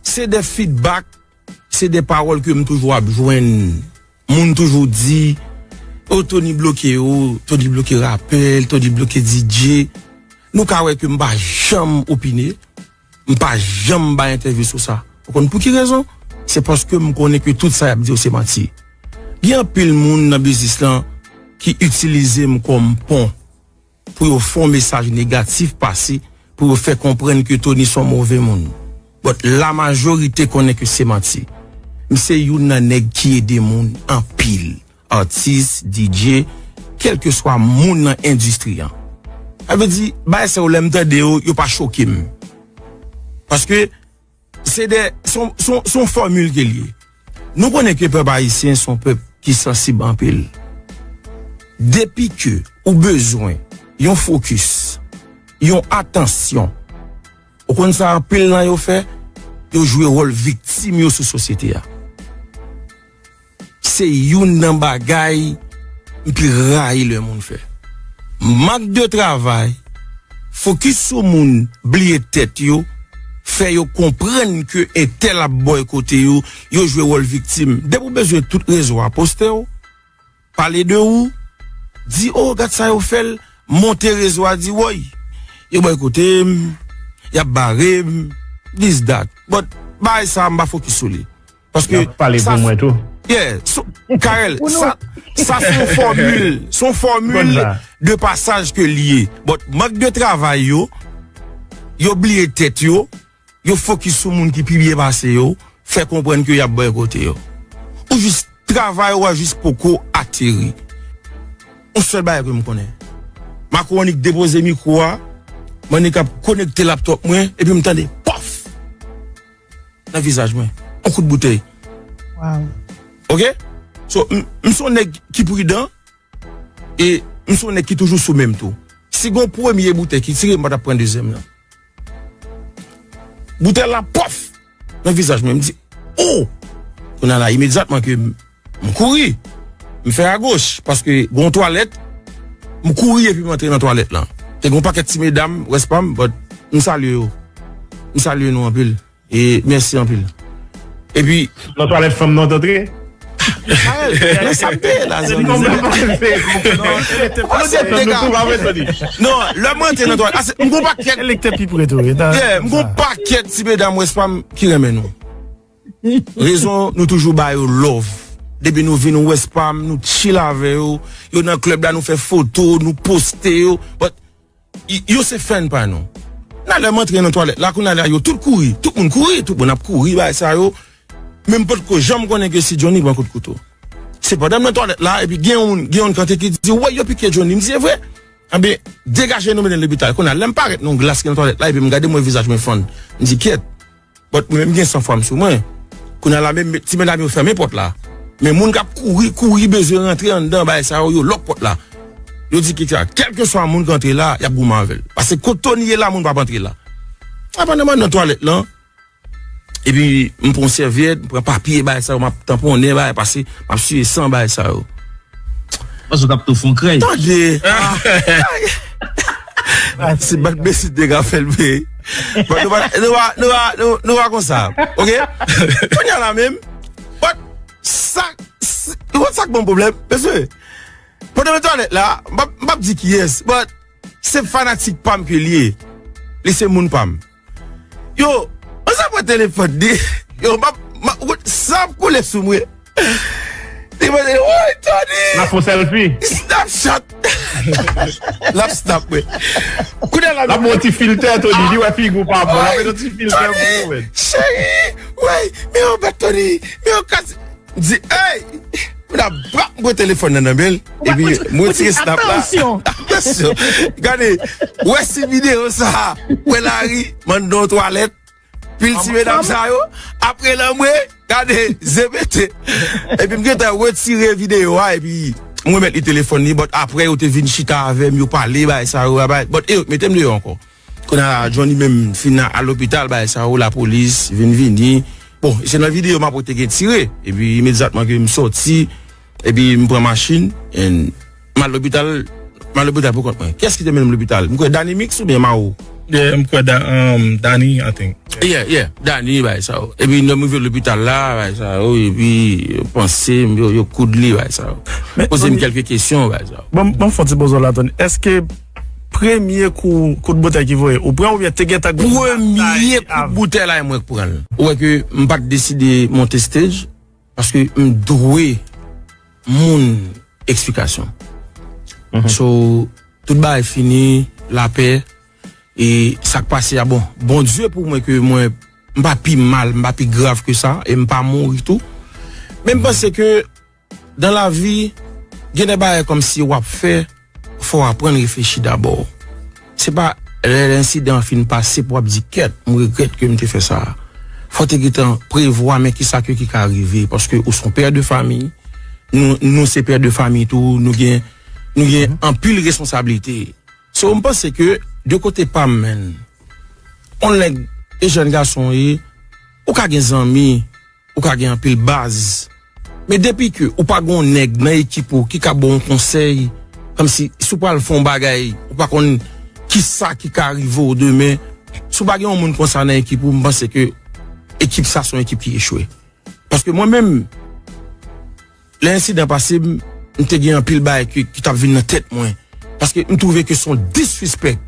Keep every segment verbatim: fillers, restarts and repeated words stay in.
Se de feedback, se de pawòl ke m toujou ap jwenn. Moun toujou di, "O, Tony bloke yo, Tony bloke rapè, Tony bloke D J." Nou ka wè ke m pa janm opine, m pa janm bay entèvyou sou sa. Ou konn pou ki rezon? Se paske m konnen ke tout sa y ap di yo se manti. Gen anpil moun nan biznis lan ki itilize m kòm pon pou yo fè yon mesaj negatif pase, pou yo fè konprann ke Tony se yon move moun. But la majorite konnen ke se manti. M se youn nan nèg ki ede moun anpil. Atis, D J, kèlkeswa moun nan endistri an. Sa vle di, bagay sa yo lè m tande yo, yo pa choke m. Paske se de, se yon, se yon, se yon fòmil ke l ye. Nou konnen ke pèp ayisyen se yon pèp ki sansib anpil. Depi ke ou bezwen yon fokis, yon atansyon, ou konn sa anpil nan yo fè, yo jwe wòl viktim yo sou sosyete a. Se youn nan bagay m pi rayi lè moun fè. Mank de travay, fokis sou moun, bliye tèt yo, fè yo konprann ke entèl ap bòykote yo, yo jwe wòl viktim. Depi w bezwen tout rezo a poste w, pale de ou, di, "O, gad sa yo fè l," monte rezo a, di, "Woy, yo bòykote m, y ap bare m, this, that." But bagay sa a, m pa fokis sou li. Paske y ap pale pou mwen tou. Yeah, so, Karel, sa, sa se yon fòmil, se yon fòmil de pasaj ke l ye. But mank de travay yo, yo bliye tèt yo, yo fokis sou moun ki pi byen pase yo, fè konprann ke y ap bòykote yo. Ou jis travay ou a jis poko ateri. Yon sèl bagay ke m konnen. Makwonik depoze mikwo a, m annik ap konekte laptòp mwen, epi m tande, pòf! Nan vizaj mwen. Yon kout boutèy. Wow. Oke? So, m, m se yon nèg ki pridan, e m se yon nèg ki toujou sou men m tou. Si gen yon premye boutèy ki tire, m pa t ap pran dezyèm nan. Boutèy la, pòf! Nan vizaj mwen, m di, "O!" Kounye a la, imedyatman ke m, m kouri, m fè agoch, paske gen yon twalèt, m kouri epi m antre nan twalèt lan. Te gen yon pakèt ti medam, West Palm, but m salye yo. M salye nou anpil. E mèsi anpil. Epi nan twalèt fanm nan w t antre? Karel, nan sa m te ye la, zanmi. Non, non, lè mwen antre nan twalèt, ase, m gon pakèt, yeah, m gon pakèt ti medam West Palm ki renmen nou. Rezon, nou toujou ba yo love. Depi nou vin West Palm, nou chill avè yo. Yo nan klèb la, nou fè foto, nou poste yo. But Y-, yo se fan pa nou. Nan lè m antre nan twalèt la, kounye a la, yo tout kouri. Tout moun kouri, tout moun ap kouri, bagay sa yo. Men m potko janm konnen ke si Johnny pran kout kouto. Se pandan m nan twalèt la, epi gen yon moun, gen yon kanté ki di, "Wè, yo pike Johnny." M di, "E vre?" Anben, degaje nou mennen l lopital. Kounye a, lè m parèt nan yon glas ki nan twalèt la, epi m gade mwen vizaj mwen fann. M di, "Kyèt." But mwen menm gen san fwa m sou mwen. Kounye a la menm ti medam yo fèmen pòt la. Men moun k ap kouri, kouri bezwen rantre anndan bagay sa yo, yo lòk pòt la. Yo di ki sa, kèlkeswa moun k antre la, y ap goumen avè l. Paske kot Tony ye la, moun p ap antre la. Apandan m nan twalèt lan, epi m pran sèvyèt, m pran papye bagay sa yo, m ap tanponnen bagay, pase m ap siye san bagay sa yo. Panse w t ap tou fon krèy. Tande. Ah. Se bat besi de ka fè l peye. But nou pa, nou pa, nou pa, nou, nou pa konsa. Oke? Kounye a la menm. But sa, ou konn sa k ban m pwoblèm? Mesye, pandan m nan twalèt la, m p ap, m p ap di kiyès, but se fanatik pa m ke l ye. Li se moun pa m. Yo, an sa pran telefòn li. Yo, m ap, m ap, wout, sa ap koule sou mwen. Li mande, "Woy, Tony!" L ap fè selfie. Snapchat. L ap snap mwen. Kounye a la, l ap mete yon ti filtè, Tony. Li wè figi w pa bon. L ap mete yon ti filtè pou ou, men. Cheri, woy, men yon bèt, Tony. Men yon kas. M di, "Ey!" M ap pran telefòn nan nan men l. Epi, m retire snap la. Atansyon. Atansyon. Gade, wè si videyo sa a. Wè Larry, m anndan yon twalèt. Pil ti medam sa yo. Apre lanmwe, gade, ze pete. Epi m gentan retire videyo a, epi m remèt li telefòn li, but apre yo te vin chita avè m, yo pale, bagay sa yo, bagay, but e yo mete m deyò ankò. Kounye a la, Johnny menm fin al lopital, bagay sa yo, lapolis vin vini. Bon, se nan videyo m ap wè te gen tire. Epi imedyatman ke m sòti, Epi m pran machin, and m al lopital, m al lopital pou kont mwen. Kiyès ki te mennen m lopital? M kwè Danny Mix oubyen Mao? Yeah, m kwè da, um, Danny, I think. Yeah, yeah, Danny, bay sa yo. Epi lè m rive lopital la, bay sa yo, epi yo panse m, yo, yo koud li, bay sa yo. Poze m kèlke kesyon, bay sa yo. Bon, bon, fon ti pozo la, Tony. Èske premye kou, kout boutèy ki voye, ou pran oubyen te gentan gen Premye kout boutèy la, e mwen k pran l. Ou wè ke m pa t deside monte stage, paske m dwe moun eksplikasyon. So, tout bagay fini, lapè, e sa k pase a, bon, Bondye pou mwen ke mwen, m pa pi mal, m pa pi grav ke sa, e m pa mouri tou. Men m panse ke dan lavi, gen de bagay kòmsi w ap fè, fò w aprann reflechi dabò. Se pa lè ensidan an fin pase pou w ap di, kèt, m regrèt ke m te fè sa. Fò w te gentan prevwa, men kisa ke ki ka rive, paske ou se yon pè de fanmi, nou, nou se pè de fanmi tou, nou gen, nou gen anpil responsablite. So, m panse ke de kote pa m, menn, yon nèg e jèn gason w ye, ou ka gen zanmi, ou ka gen anpil baz. Men depi ke ou pa gen yon nèg nan ekip ou ki ka ba w yon konsèy, kòmsi si w pral fè yon bagay, ou pa konn kisa ki ka rive w demen, si w pa gen yon moun konsa nan ekip ou, m panse ke ekip sa se yon ekip ki echwe. Paske mwen menm, lè ensidan pase, m, m te gen anpil bagay ki, ki t ap vin nan tèt mwen. Paske m twouve ke se yon disrespect.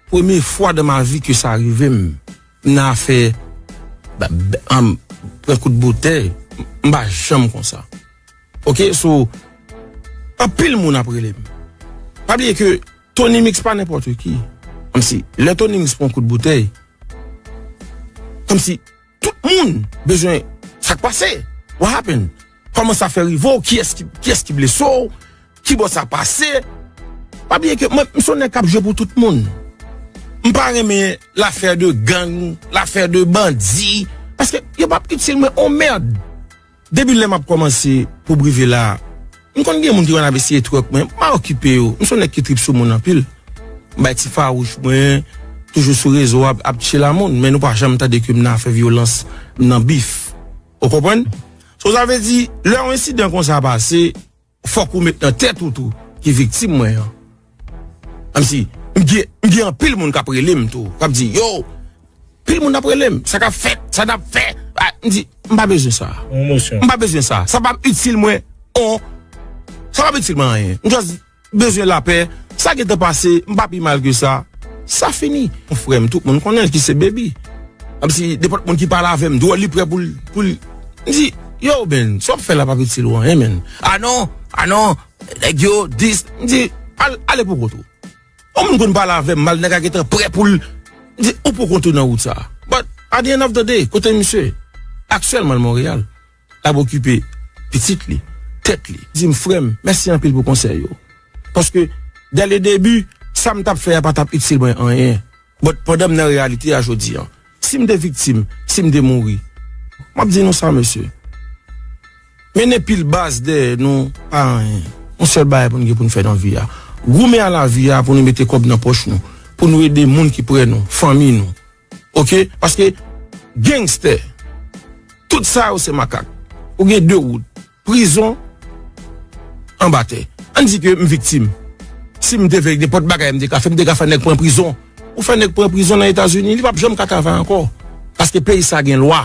Premye fwa dan ma vi ke sa rive m, m nan afè ba- ba- an- pran kout boutèy, m pa janm konsa. Oke, so, anpil moun ap rele m. Pa bliye ke Tony Mix pa nenpòt ki. Kòmsi, lè Tony Mix pran kout boutèy, kòmsi, tout moun bezwen sa k pase. What happened? Kòman sa fè rive w? Kiyès ki, kiyès ki blese w? Kibò sa pase? Pa bliye ke mwen, m se yon nèg k ap jwe pou tout moun. M pa renmen lafè de gang, lafè de bandi. Paske yo p ap itil mwen on mèd. Depi lè m ap kòmanse pou rive la, m konn gen moun ki konn ap eseye twerk mwen, m pa okipe yo. M se yon nèg ki trip sou moun anpil. M bay ti fawouch mwen, toujou sou rezo ap, ap tchil a moun, men nou pa janm tande ke m nan afè vyolans, m nan bif. Ou konprann? So, sa vle di, lè yon ensidan konsa pase, fòk ou met nan tèt ou tou ki viktim mwen an. Kòmsi, m gen, m gen anpil moun k ap rele m tou, k ap di, yo, pil moun ap rele m, sa k ap fèt, sa n ap fè. Ah, m di, m pa bezwen sa. Yon emosyon. M pa bezwen sa. Sa p ap itil mwen, on, sa p ap itil mwen anyen. M just bezwen lapè. Sa gentan pase, m pa pi mal ke sa. Sa fini. Mon frè m, tout moun konnen l ki se Baby. Kòmsi nenpòt moun ki pale avè m, dwòl li prè pou l, pou l. M di, yo, Ben, sa w ap fè la p ap itil ou anyen, menn. Ah non, ah non, nèg yo, dis. M di, al, ale pou kont ou. Yon moun konn pale avè m mal, nèg la gentan prè pou l. M di, ou poko tou nan wout sa. But at the end of the day, kote misye? Aktyèlman, l Monreyal. L ap okipe pitit li, tèt li. Di m, frè m, mèsi anpil pou konsèy yo. Paske, dès le début, sa m t ap fè a pa t ap itil mwen anyen. But pandan m nan reyalite a jodi an, si m te viktim, si m te mouri, m ap di nou sa, mesye. Mennen pil baz dèyè nou, pa anyen. Yon sèl bagay pou n gen pou n fè nan vi a. Goumen a lavi a pou nou mete kòb nan pòch nou, pou nou ede moun ki prè nou, fanmi nou. Oke? Paske gangstè, tout sa yo se makak. Ou gen de wout. Prizon, anba tè. Ann di ke m viktim. Si m te fè nenpòt bagay m te ka fè, m te ka fè nèg pran prizon. Ou fè nèg pran prizon nan Etazini, li p ap janm ka travay ankò. Paske peyi sa gen lwa.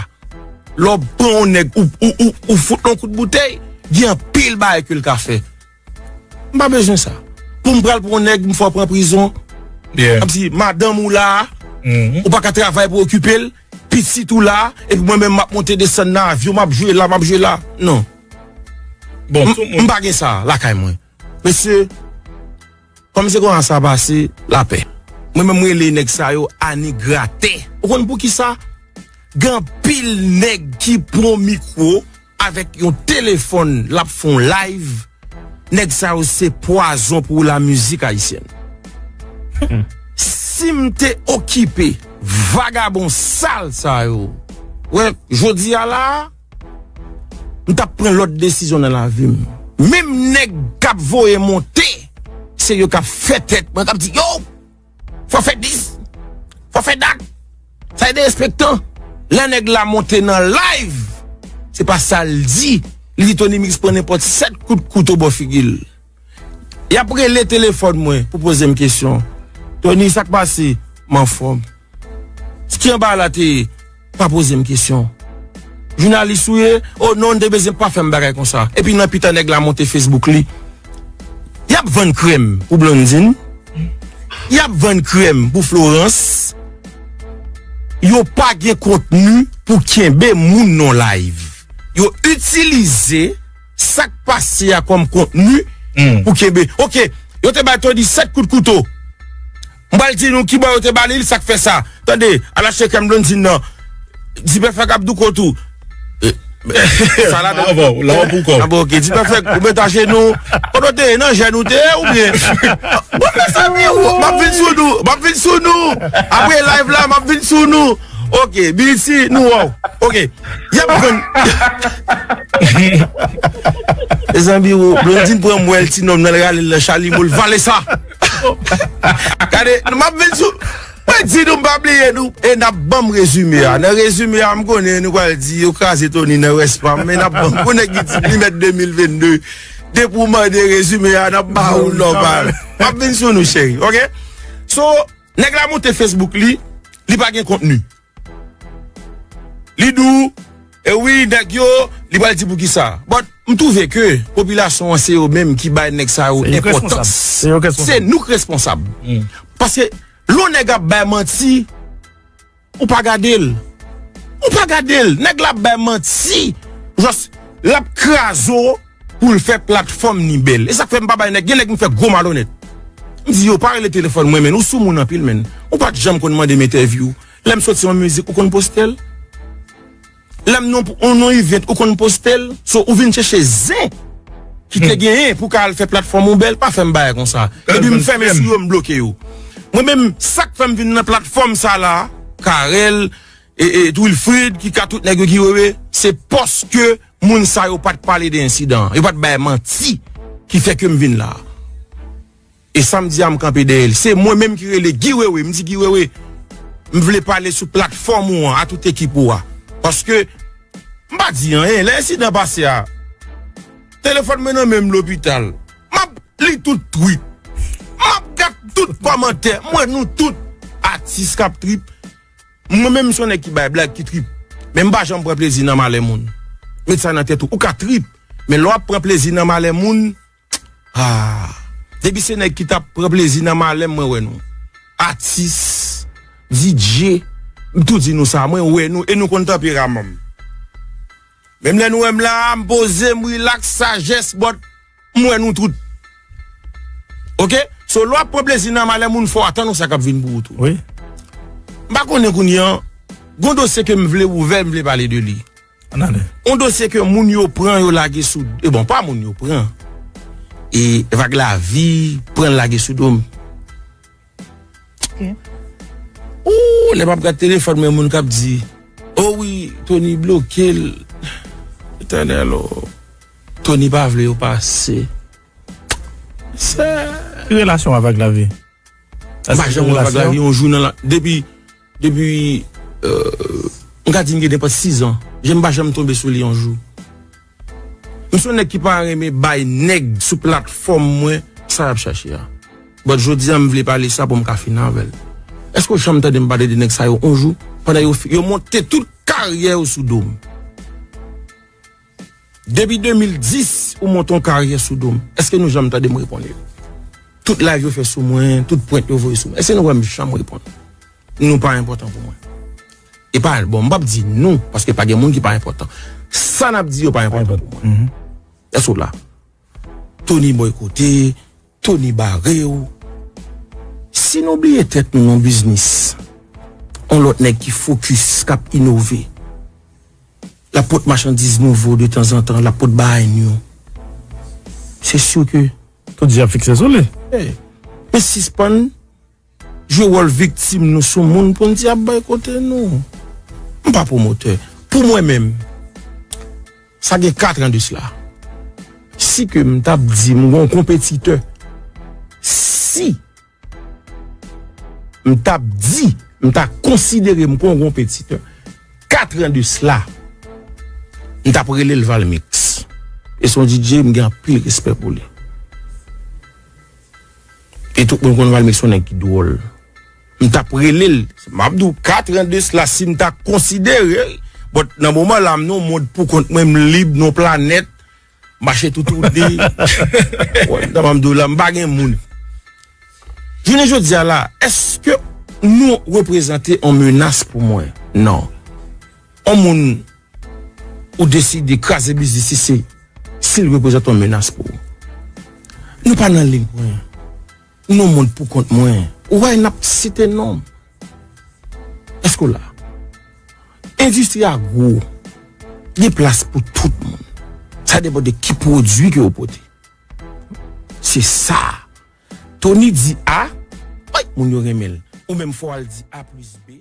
Lè w pran yon nèg, ou, ou, ou, ou fout l yon kout boutèy, gen anpil bagay ke l ka fè. M pa bezwen sa. Pou m pral pran yon nèg, m fè w pran prizon. Yeah. Kòmsi madanm ou la, Mhm. ou pa ka travay pou okipe l, pitit ou la, epi mwen menm m ap monte desann nan avyon, m ap jwe la, m ap jwe la. Non. Bon, M tout m moun. pa gen sa lakay mwen. Mesye, kòm se konsa sa pase, lapè. Mwen menm m rele nèg sa yo anigratè. Ou konn poukisa? Gen anpil nèg ki pran mikwo avèk yon telefòn, l ap fè yon live. Nèg sa yo se pwazon pou lamizik ayisyèn. Si m te okipe vagabon sal sa yo, wè, jodi a la, m t ap pran lòt desizyon nan lavi m. Menm nèg k ap voye monte, se yo k ap fè tèt mwen, k ap di, yo, fò fè dis, fò fè dat. Sa e derespektan. Lè nèg la monte nan live, se pa sa l di, Li di Tony Mix pran nenpòt sèt kout kouto bò figi l. Y ap rele telefòn mwen pou poze m kesyon. Tony, sa k pase? M anfòm. Ki anba la te ye? Pa poze m kesyon. Jounalis ou ye? O non, n te bezwen pa fè m bagay konsa. Epi nan pita nèg la monte Facebook li. Y ap vann krèm pou Blondine. Y ap vann krèm pou Florence. Yo pa gen kontni pou kenbe moun nan live. Yo itilize sa k pase a kòm kontni pou kenbe. Oke, yo te bay Tony sèt kout kouto. M pral di nou kibò yo te ba li l, sa k fè sa. Tande, al achte krèm Blondine nan. Dipèfèk ap douko tou. Eh, sa la, la w pou kò. Ah bon, ok. Dipèfèk, ou met ajenou. Kote w te ye, nan jèn ou te ye, oubyen? Bon, mezanmi, m ap vin sou nou. M ap vin sou nou. Apre live la, m ap vin sou nou. Ok, B E T, nou wè w. Ok. Y ap vann. Mezanmi, Blondine pran m wè l ti nonm nan, l rale l nan chalimo, l vale sa. Gade, m ap vin sou. Mwen di nou, m pa bliye nou, e n ap ban m rezime a. Nan rezime a, m konnen nou pral di yo kraze Tony nan rès pa m, men n ap ban m. Pou nèg ki di li mèt de mil vennde, depi w mande rezime a, n ap ba ou l nòmal. M ap vin sou nou, cheri, ok? So, nèg la monte Facebook li, li pa gen kontni. Li di w, e wi, nèg yo, li pral di poukisa. But, m twouve ke popilasyon an se yo menm ki bay nèg sa yo enpòtans. Se nou k responsab. Paske lè yon nèg ap bay manti, ou pa gade l. Ou pa gade l. Nèg la ap bay manti. Just, l ap kraze w pou l fè platfòm ni bèl. E sa k fè m pa bay nèg, gen nèg m fè gwo malonèt. M di yo, pa rele telefòn mwen, men ou sou moun anpil, men. Ou pa t janm konn mande m entèvyou. Lè m soti yon mizik, ou konn poste l? Lè m nan yon, yon event, ou konn poste l? So, ou vin chèche zen ki te genyen pou ka al fè platfòm ou bèl, pa fè m bagay konsa. Epi m fèmen sou yo, m bloke yo. Mwen menm, sa k fè m vin nan platfòm sa la, Carel, e, e, Wilfrid, ki ka tout nèg yo Guy Wewe, se paske moun sa yo pa t pale de ensidan an. Yo pa t bay manti ki fè ke m vin la. E sa m di a, m kanpe dèyè l. Se mwen menm ki rele Guy Wewe. M di, Guy Wewe, m vle pale sou platfòm ou an, a tout ekip ou a. Paske, m pa di anyen. Lè ensidan pase a, telefòn mwen nan men m lopital. M ap li tout tweet. M ap gad tout kòmantè. M wè nou tout atis k ap trip. Mwen menm, m se yon nèg ki bay blag, ki trip. Men m pa janm pran plezi nan malè moun. Met sa nan tèt ou. Ou ka trip. Men lè w ap pran plezi nan malè moun, Ah, depi se nèg ki t ap pran plezi nan malè m, mwen wè nou. Atis, D J, m tou di nou sa, mwen wè nou, e nou konn tanperaman m. Menm lè nou wè m la, m poze, m rilaks, sajès, but m wè nou tout. Oke? So, lè w ap pran plezi nan malè moun, fò w atann wè sa k ap vin pou ou tou. Wi. M pa konnen kounye an, gon dosye ke m vle ouvè, m vle pale de li. Ann ale. Yon dosye ke moun yo pran, yo lage sou, e bon, pa moun yo pran. E vag lavi pran l lage sou do m. Ok. Ooh, lè m ap gad telefòn mwen, moun k ap di, o wi, Tony bloke l. Etènèl, o. Tony pa vle yo pase. Sa. Ki relasyon w a vag lavi? M pa janm wè vag lavi yon jou nan la. Depi, depi, euh, m ka di m gen nenpòt sis an. Jan m pa janm tonbe sou li yon jou. M se yon nèg ki pa renmen bay nèg sou platfòm mwen sa y ap chache a. But jodi a, m vle pale sa pou m ka fini avè l. Èske w janm tande m pale de nèg sa yo yon jou? Pandan yo, yo monte tout karyè yo sou do m. Depi de mil dis, ou monte yon karyè sou do m. Èske nou janm tande m reponn yo? Tout live yo fè sou mwen, tout pwent yo voye sou mwen. Èske nou wè m janm reponn? Nou pa enpòtan pou mwen. E pa, bon, m p ap di nou, paske pa gen moun ki pa enpòtan. Sa n ap di yo pa enpòtan pou mwen. Èske w la? Tony boykote, Tony bare w. Si nou bliye tèt nou nan biznis, yon lòt nèg ki fokis, k ap inove, l ap pot machandiz nouvo de tanzantan, l ap pot bagay nou. Se si ke. Tout je ap fikse sou li. Men sispann jwe wòl viktim nou sou moun pou n di ap boykote nou. M pa pwomotè. Pou mwen menm, sa gen kat an de sila. Si ke m t ap di m gon konpetitè, si m t ap di, m ta konsidere m kon konpetitè, kat an de sila, m t ap rele l Valmix. E se yon D J, m gen anpil respè pou li. E tout moun konn Valmix se yon nèg ki dwòl. M t ap rele l. M ap di w, kat an de sla, si m ta konsidere, but nan moman la, m nan yon mond pou kont mwen, m lib, nan yon planèt, mache toutouni. Wè, m ta m di w la, m pa gen moun. Jounen jodi a la, èske nou reprezante yon menas pou mwen? Non. Yon moun ou deside kraze biznis li, se si l reprezante yon menas pou ou. Nou pa nan liy pou anyen. Nou nan yon mond pou kont mwen. Ou wè n ap site non. Èske w la? Endistri a gwo. Gen plas pou tout moun. Sa depann de ki pwodui ke w pote. Se sa. Tony di A, wi, moun yo renmen l. Ou menm fò w al di A plis B.